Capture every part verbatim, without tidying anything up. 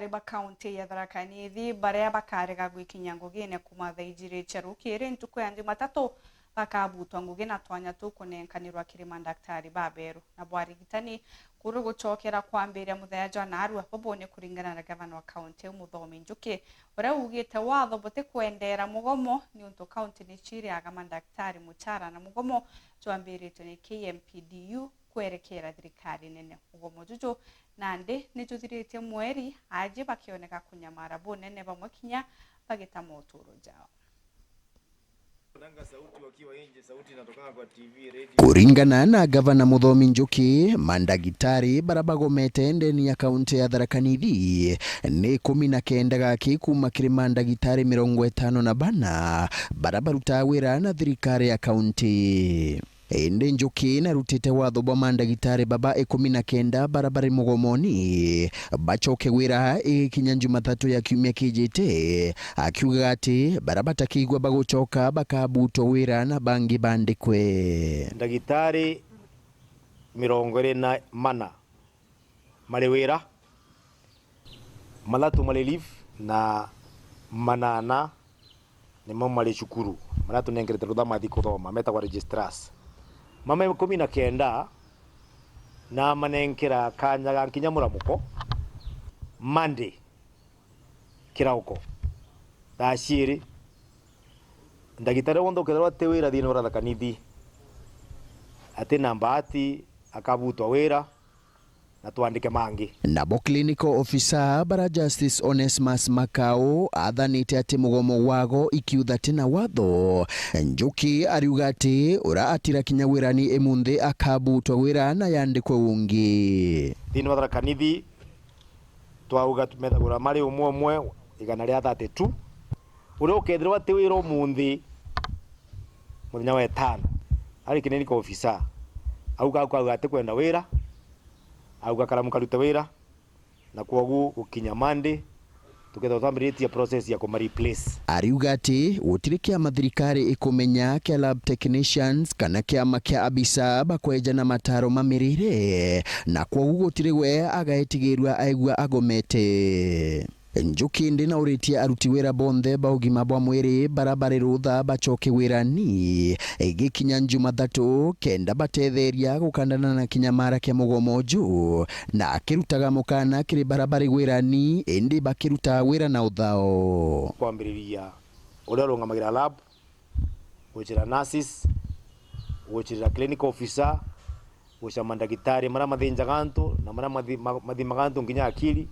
ba kaunti ya Tharaka Nithi baria bakarega gwikinya ngugine kuuma thaa ijiri cia rukiri ntuku ya Jumatatu bakabutwa ngugi na twanya tukunenkanirwa kiri mandaktari baberu na bwa arigitani kuri gucokera kwambiria muthenya jwa narua. Bubu ni kuringana na gavana wa kaunti iu Muthomi Njuki, uria ugite watho butikwendera mugomo niuntu kaunti ni ciriaga mandaktari muchara na mugomo jwambiritwe ni K M P D U kwerekera thirikari nene. Mugomo juju nandi ni juthiritie mweri, aji bakioneka kunyamara bunene, bamwe kinya bagita moturo jao. Kuringana na gavana Muthomi Njuki, mandagitari bara bagomete ndeni ya kaunti ya Tharaka Nithi ni ikumi na kenda gaki kuuma kiri mandagitari mirongo itano na bana bara barutaa wira na thirikari ya kaunti. Indi Njuki narutite watho bwa mandagitari baba ikumi na kenda bara bari mugomoni bacoke wira igikinya Jumatatu ya kiumia kijite, akiugaga ati bara batakiigua bagucoka bakabutwa wira na bangi bandikwe. Ndagitari mirongo iri na mana mari wira, mathatu mari leave na manana nimo mari cukuru, maria tunenkerete rutha mathi kuthoma, metagwa registrars. Mama ikumi na kenda namanenkera kanya ga nkinya muramuko Monday kirauko thaa ciiri. Ndagitari wonthe ukethirwa ati wira thiini wa Tharaka Nithi, ati na mbaati, akabutwa wira na twandike mangi. Nabo clinical officer bara Justice Onesmus Makau athanite ati mugomo gwago ikiutha ti na watho. Njuki ariuga ati ura atira kinya wirani imunthi akabutwa wira na yandikwe ungi. Thiini wa Tharaka Nithi twauga tumethagura mari umwe umwe igana ria thirty-two. Uria ukethirwa ati wira umunthi, muthenya wa itano, ari clinical officer, auga, auga atikwenda wira, auga karamu karute wira, na kwogu gukinya Monday, tukethirwa twambiritie process ya kuma replace. Ariuga ati gutiri kiama thirikari ikumenya kia lab technicians kana kiama kia abisa bakweja na mataro ma mirire, na kwogu gutiri we agaetigirua aigua agomete. Njuki indi nauritie aruti wira bonthe ba ugima bwa mwiri bara bari rutha bacoke wirani igikinya Jumathatu, kenda batetheria gukandana na kinyamara kia mugomo uju, na akirutaga mukana kiri bara bari wirani indi bakirutaga wira na uthao. Kwambiriria uria urungamagira lab, gucira nurses, gucirira clinical officer, gucira mandagitari maria mathinjaga antu na maria mathi-, ma-, mathimaga antu nginya akili,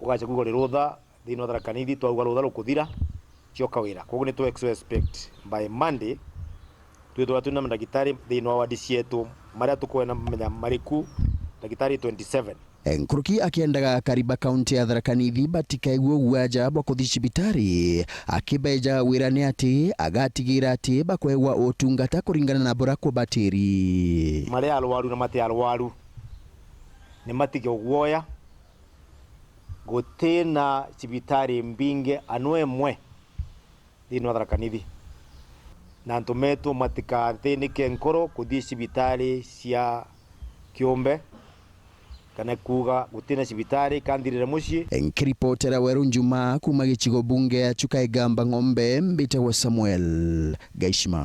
ugacha kuuga uri rutha thiini wa Tharaka Nithi, twauga rutha rukuthira, cioka wira. Koguo ni tu expect by Monday twithirwa twina mandagitari thiini wa wadi cietu maria tukwenda menya mariku, ndagitari twenty-seven. Nkuruki akiendaga akari ba kaunti ya Tharaka Nithi batikaigue guaja bwa kuthi cibitari, akibeja wira ni ati agatigira ati bakwegwa utungata kuringana na buria kubatiri. Mari arwaru na mati arwaru ni matige guoya, gutina cibitari mbingi anu emwe thiini wa Tharaka Nithi, na antu metu matikathinike nkoro kuthi cibitari cia kiumbe, kana kuuga gutina cibitari ikanthirire mucii. Nkiripotera Weru Njuma kuuma gicigo bunge ya Chuka Igamba Ng'ombe, mbitagwa Samuel Gaishima.